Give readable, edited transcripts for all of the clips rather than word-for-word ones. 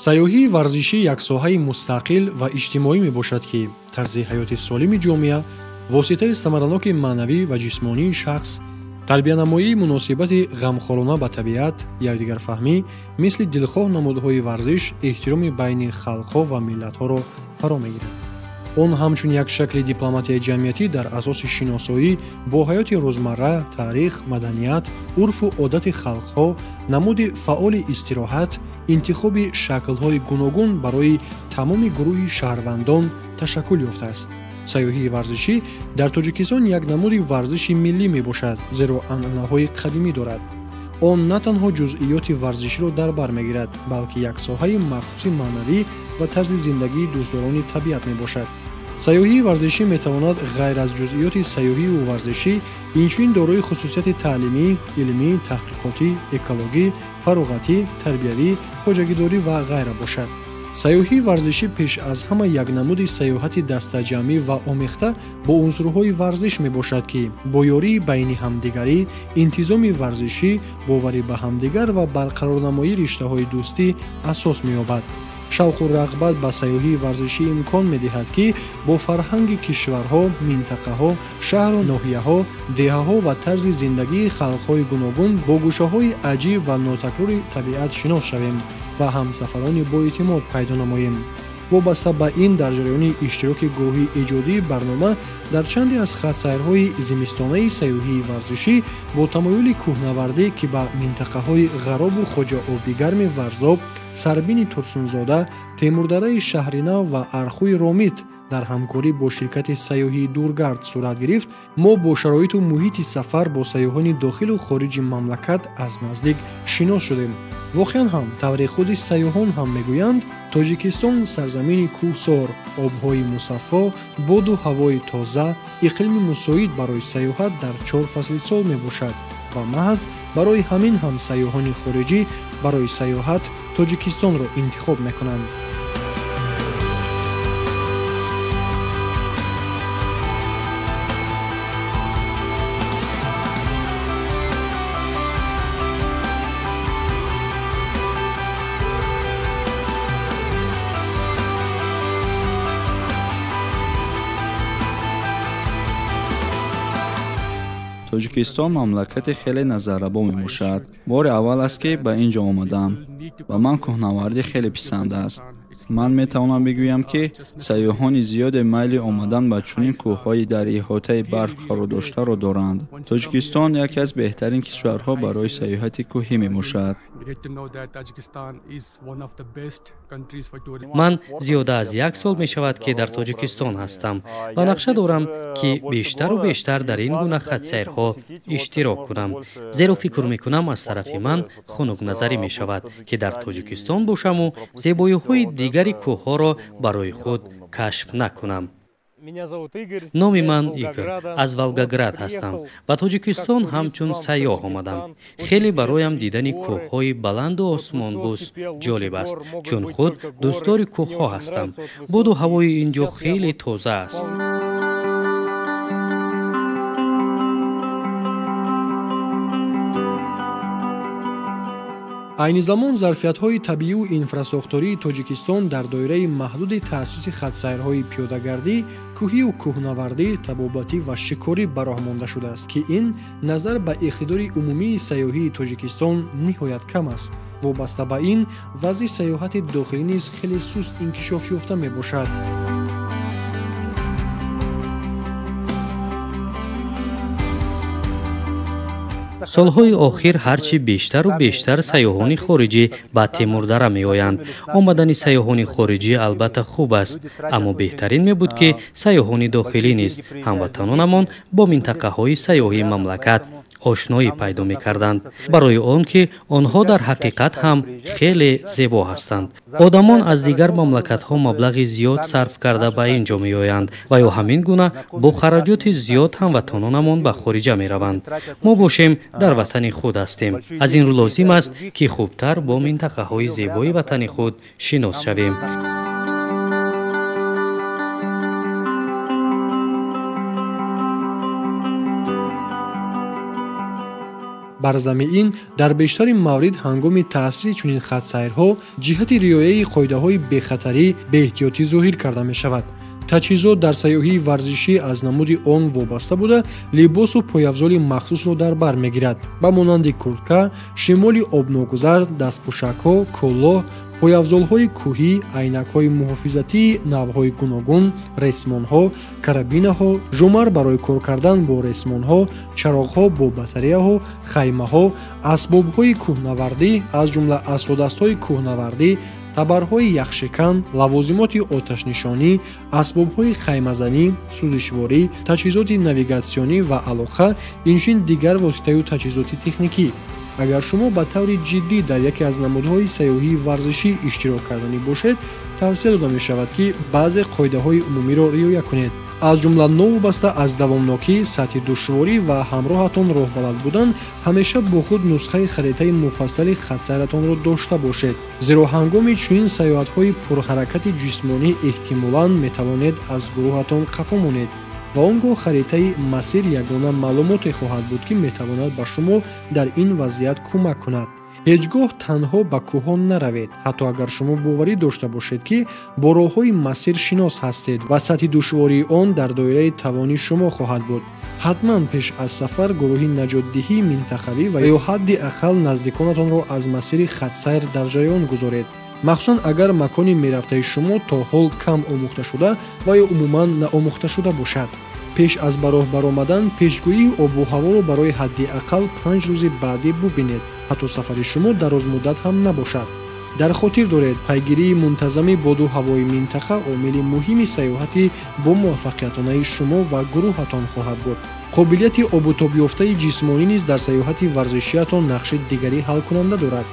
Сайёҳии варзишӣ як соҳаи мустақил ва иҷтимоӣ мебошад, ки тарзи ҳаёти солими ҷомеа, воситаи самараноки маънавӣ ва ҷисмонии шахс, тарбиянамоии муносибати ғамхорона ба табиат, якдигарфаҳмӣ, мисли дилхоҳ намудҳои варзиш эҳтироми байни халқҳо ва миллатҳоро фаро мегирад. Он ҳамчун як шакли дипломатияи ҷамъиятӣ дар асоси шиносоӣ бо ҳаёти рӯзмарра, таърих, маданият, урфу одати халқҳо, намуди фаъоли истироҳат, интихоби шаклҳои гуногун барои тамоми гурӯҳи шаҳрвандон ташаккул ёфтааст. Сайёҳии варзишӣ дар Тоҷикистон як намуди варзиши миллӣ мебошад, зеро анъанаҳои қадимӣ дорад. Он на танҳо ҷузъиёти варзиширо дар бар мегирад, балки як соҳаи махсуси маънавӣ ва тарзи зиндагии дӯстдорони табиат мебошад. Сайёҳии варзишӣ метавонад ғайр аз ҷузъиёти сайёҳиву варзишӣ инчунин дорои хусусияти таълимӣ, илмӣ, таҳқиқотӣ, экологӣ, фароғатӣ, тарбиявӣ, хоҷагидорӣ ва ғайра бошад. Сайёҳии варзишӣ пеш аз ҳама як намуди сайёҳати дастаҷамъӣ ва омехта бо унсурҳои варзиш мебошад, ки бо ёрии байни ҳамдигарӣ, интизоми варзишӣ, боварӣ ба ҳамдигар ва барқарорнамоии риштаҳои дӯстӣ асос меёбад. Шавқу рағбат ба сайёҳии варзишӣ имкон медиҳад, ки бо фарҳанги кишварҳо, минтақаҳо, шаҳру ноҳияҳо, деҳаҳо ва тарзи зиндагии халқҳои гуногун бо гӯшаҳои аҷиб ва нотакрори табиат шинос шавем ва ҳамсафарони боэътимод пайдо намоем. Вобаста ба ин, дар ҷараёни иштироки гурӯҳи эҷодии барнома дар чанде аз хатсайрҳои зимистонаи сайёҳии варзишӣ бо тамоюли кӯҳнавардӣ, ки ба минтақаҳои Ғаробу Хоҷаобигарми Варзоб, Сарбини Турсунзода, Темурдараи Шаҳринав ва Архуи Ромит дар ҳамкорӣ бо ширкати сайёҳии Дургард сурат гирифт, мо бо шароиту муҳити сафар бо сайёҳони дохилу хориҷи мамлакат аз наздик шинос шудем. Воқеан ҳам, тавре худи сайёҳон ҳам мегӯянд, Тоҷикистон сарзамини кӯҳсор, обҳои мусаффо, боду ҳавои тоза, иқлими мусоид барои сайёҳат дар чор фасли сол мебошад ва маҳз барои ҳамин ҳам сайёҳони хориҷӣ барои сайёҳат Тоҷикистонро интихоб мекунанд. Тоҷикистон мамлакати хеле назаррабо мебошад. Бори аввал аст, ки ба ин ҷо омадам. Ба ман кӯҳнавардӣ хеле писанд аст. Ман метавонам бигӯям, ки сайёҳони зиёде майли омадан ба чунин кӯҳҳои дар иҳотаи барф қарордоштаро доранд. Тоҷикистон яке аз беҳтарин кишварҳо барои сайёҳати кӯҳӣ мебошад. Ман зиёда аз як сол мешавад, ки дар Тоҷикистон ҳастам ва нақша дорам, ки бештару бештар дар ин гуна хатсайрҳо иштирок кунам, зеро фикр мекунам, аз тарафи ман хунукназарӣ мешавад, ки дар Тоҷикистон бошаму зебоиҳои дигари кӯҳҳоро барои худ кашф накунам. Номи ман Игор, аз Волгоград ҳастам. Ба Тоҷикистон ҳамчун сайёҳ омадам. Хеле бароям дидани кӯҳҳои баланду осмонбӯс ҷолиб аст, чун худ дӯстдори кӯҳҳо ҳастам. Боду ҳавои ин ҷо хеле тоза аст. Айни замон зарфиятҳои табиию инфрасохтории Тоҷикистон дар доираи маҳдуди таъсиси хатсайрҳои пиёдагардӣ, кӯҳию кӯҳнавардӣ, табобатӣ ва шикорӣ ба роҳ монда шудааст, ки ин назар ба иқтидори умумии сайёҳии Тоҷикистон ниҳоят кам аст. Вобаста ба ин, вазъи сайёҳати дохилӣ низ хеле суст инкишоф ёфта мебошад. Солҳои охир ҳарчи бештару бештар сайёҳони хориҷӣ ба Темурдара меоянд. Омадани сайёҳони хориҷӣ албатта хуб аст, аммо беҳтарин мебуд, ки сайёҳони дохилӣ низ ҳамватанонамон бо минтақаҳои сайёҳии мамлакат ошноӣ пайдо мекарданд, барои он ки онҳо дар ҳақиқат ҳам хеле зебо ҳастанд. Одамон аз дигар мамлакатҳо маблағи зиёд сарф карда ба ин ҷо меоянд ва ё ҳамин гуна бо хараҷоти зиёд ҳамватанонамон ба хориҷа мераванд. Мо бошем, дар ватани худ ҳастем. Аз ин рӯ лозим аст, ки хубтар бо минтақаҳои зебои ватани худ шинос шавем. Бар замми ин, дар бештари маврид ҳангоми таъсиси чунин хатсайрҳо ҷиҳати риояи қоидаҳои бехатарӣ беэҳтиётӣ зоҳир карда мешавад. Таҷҳизот дар сайёҳии варзишӣ аз намуди он вобаста буда, либосу пойафзоли махсусро дар бар мегирад, ба монанди куртка, шимоли обногузар, дастпӯшакҳо, кӯлоҳ, пойафзолҳои кӯҳӣ, айнакҳои муҳофизатии навъҳои гуногун, ресмонҳо, карабинаҳо, жумар барои кор кардан бо ресмонҳо, чароғҳо бо батареяҳо, хаймаҳо, асбобҳои кӯҳнавардӣ, аз ҷумла асродастҳои кӯҳнавардӣ, табарҳои яхшикан, лавозимоти оташнишонӣ, асбобҳои хаймазанӣ, сӯзишворӣ, таҷҳизоти навигатсионӣ ва алоқа, инчунин дигар воситаю таҷҳизоти техникӣ. Агар шумо ба таври ҷиддӣ дар яке аз намудҳои сайёҳии варзишӣ иштирок карданӣ бошед, тавсия дода мешавад, ки баъзе қоидаҳои умумиро риоя кунед. Аз ҷумла новобаста аз давомнокӣ, сатҳи душворӣ ва ҳамроҳатон роҳбалад будан, ҳамеша бо худ нусхаи харитаи муфассали хатсайратонро дошта бошед, зеро ҳангоми чунин сайёҳатҳои пурҳаракати ҷисмонӣ эҳтимолан метавонед аз гурӯҳатон қафо монед ва он гоҳ харитаи масир ягона маълумоте хоҳад буд, ки метавонад ба шумо дар ин вазъият кӯмак кунад. Ҳеҷ гоҳ танҳо ба кӯҳҳо наравед, ҳатто агар шумо боварӣ дошта бошед, ки бо роҳҳои масир шинос ҳастед ва сатҳи душвории он дар доираи тавони шумо хоҳад буд. Ҳатман пеш аз сафар гурӯҳи наҷотдиҳии минтақавӣ ва ё ҳадди ақал наздиконатонро аз масири хатсайр дар ҷараён гузоред, махсусан агар макони мерафтаи шумо то ҳол кам омӯхташуда ва ё умуман наомӯхташуда бошад. Пеш аз ба роҳ баромадан пешгӯии обу ҳаворо барои ҳадди ақал 5 рӯзи баъдӣ бубинед, ҳатто сафари шумо дарозмуддат ҳам набошад. Дар хотир доред, пайгирии мунтазами боду ҳавои минтақа омили муҳими сайёҳати бомуваффақиятонаи шумо ва гурӯҳатон хоҳад буд. Қобилияти обутобёфтаи ҷисмонӣ низ дар сайёҳати варзишиятон нақши дигари ҳалкунанда дорад.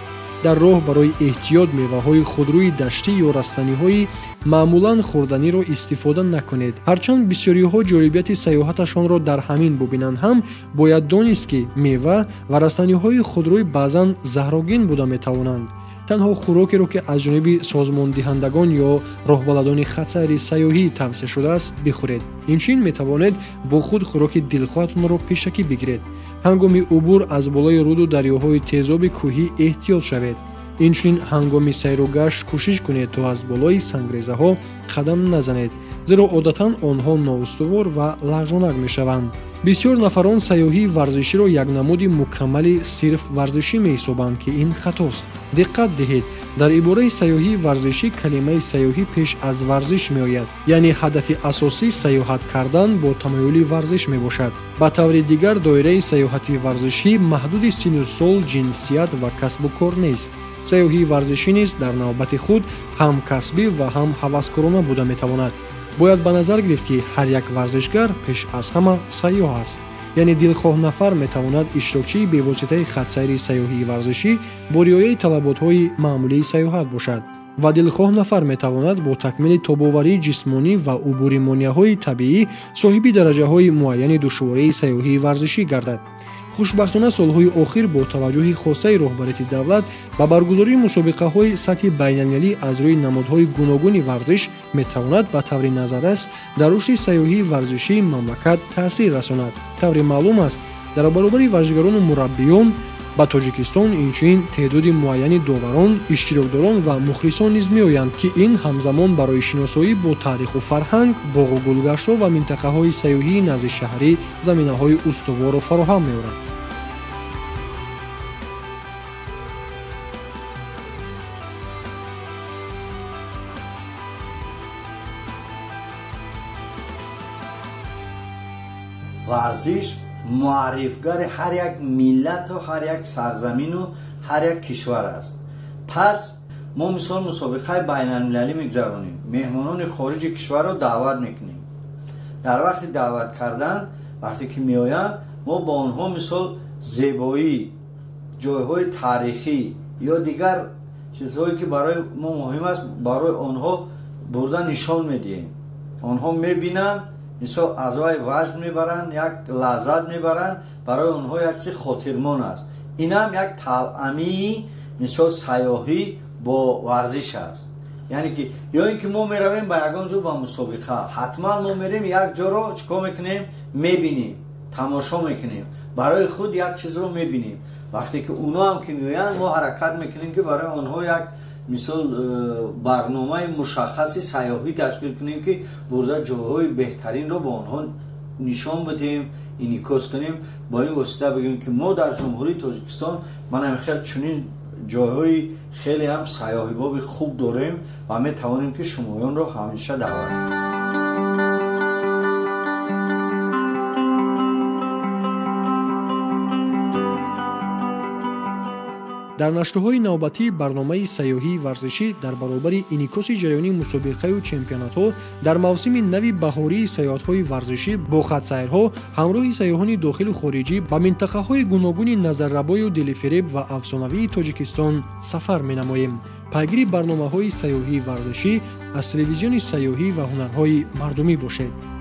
Дар роҳ барои эҳтиёт меваҳои худрӯи даштӣ ё растаниҳои маъмулан хӯрданиро истифода накунед. Ҳарчанд бисёриҳо ҷолибияти сайёҳаташонро дар ҳамин бубинанд ҳам, бояд донист, ки мева ва растаниҳои худрӯй баъзан заҳрогин буда метавонанд. Танҳо хӯрокеро, ки аз ҷониби созмондиҳандагон ё роҳбаладони хатсайри сайёҳӣ тавсия шудааст, бихӯред. Инчунин метавонед бо худ хӯроки дилхоҳатонро пешакӣ бигиред. Ҳангоми убур аз болои руду дарёҳои тезоби кӯҳӣ эҳтиёт шавед. Инчунин ҳангоми сайру гашт кӯшиш кунед, то аз болои сангрезаҳо қадам назанед, зеро одатан онҳо ноустувор ва лағжонак мешаванд. Бисёр нафарон сайёҳии варзиширо як намуди мукаммали сирф варзишӣ меҳисобанд, ки ин хатост. Диққат диҳед, дар ибораи сайёҳии варзишӣ калимаи сайёҳӣ пеш аз варзиш меояд, яъне ҳадафи асосӣ сайёҳат кардан бо тамаюли варзиш мебошад. Ба таври дигар, доираи сайёҳати варзишӣ маҳдуди синну сол, ҷинсият ва касбу кор нест. Сайёҳии варзишӣ низ дар навбати худ ҳам касбӣ ва ҳам ҳаваскорона буда метавонад. Бояд ба назар гирифт, ки ҳар як варзишгар пеш аз ҳама сайёҳ аст. Яъне дилхоҳ нафар метавонад иштирокчии бевоситаи хатсайри сайёҳии варзишӣ бо риояи талаботҳои маъмулии сайёҳат бошад ва дилхоҳ нафар метавонад бо такмили тобоварии ҷисмонӣ ва убури монеаҳои табиӣ соҳиби дараҷаҳои муайяни душвории сайёҳии варзишӣ гардад. Хушбахтона, солҳои охир бо таваҷҷӯҳи хосаи роҳбарияти давлат ба баргузории мусобиқаҳои сатҳи байналмилалӣ аз рӯи намудҳои гуногуни варзиш метавонад ба таври назаррас дар рушди сайёҳии варзишии мамлакат таъсир расонад. Тавре маълум аст, дар баробари варзишгарону мураббиён ба Тоҷикистон инчунин теъдоди муайяни доварон, иштирокдорон ва мухлисон низ меоянд, ки ин ҳамзамон барои шиносоӣ бо таъриху фарҳанг, боғу гулгаштҳо ва минтақаҳои сайёҳии назди шаҳрӣ заминаҳои устуворро фароҳам меорад. Варзиш муаррифгари ҳар як миллату ҳар як сарзамину ҳар як кишвар аст. Пас мо мисол мусобиқаи байналмилалӣ мегузаронем, меҳмонони хориҷи кишварро даъват мекунем. Дар вақти даъват кардан, вақте ки меоянд, мо бо онҳо мисол зебоӣ, ҷойҳои таърихӣ ё дигар чизҳое ки барои мо муҳим аст, барои онҳо бурда нишон медиҳем. Онҳо мебинанд, мисол аз вай ваҷд мебаранд, як лаззат мебаранд, барои онҳо як чизи хотирмон аст. Инам як талъамии мисол сайёҳӣ бо варзиш аст. Яъне ки ё ин ки мо меравем ба ягон ҷо ба мусобиқа, ҳатман мо мерем як ҷоро чӣ кор мекунем, мебинем. Тамошо мекунем, барои худ як чизро мебинем. Вақте ки онҳо ҳам ки меоянд, мо ҳаракат мекунем, ки барои онҳо як мисол барномаи мушаххаси сайёҳӣ ташкил кунем, ки бурда ҷойҳои беҳтаринро ба онҳо нишон бидиҳем, инъикос кунем. Бо ин восита бигӯем, ки мо дар Ҷумҳурии Тоҷикистон ман хел чунин ҷойҳои хеле ҳам сайёҳибоби хуб дорем ва метавонем, ки шумоёнро ҳамеша даъват кунем. Дар нашрҳои навбатии барномаи сайёҳии варзишӣ дар баробари инъикоси ҷараёни мусобиқаю чемпионатҳо дар мавсими нави баҳории сайёҳатҳои варзишӣ бо хатсайрҳо ҳамроҳи сайёҳони дохилу хориҷӣ ба минтақаҳои гуногуни назаррабою дилифиреб ва афсонавии Тоҷикистон сафар менамоем. Пайгири барномаҳои сайёҳии варзишӣ аз телевизиони сайёҳӣ ва ҳунарҳои мардумӣ бошед.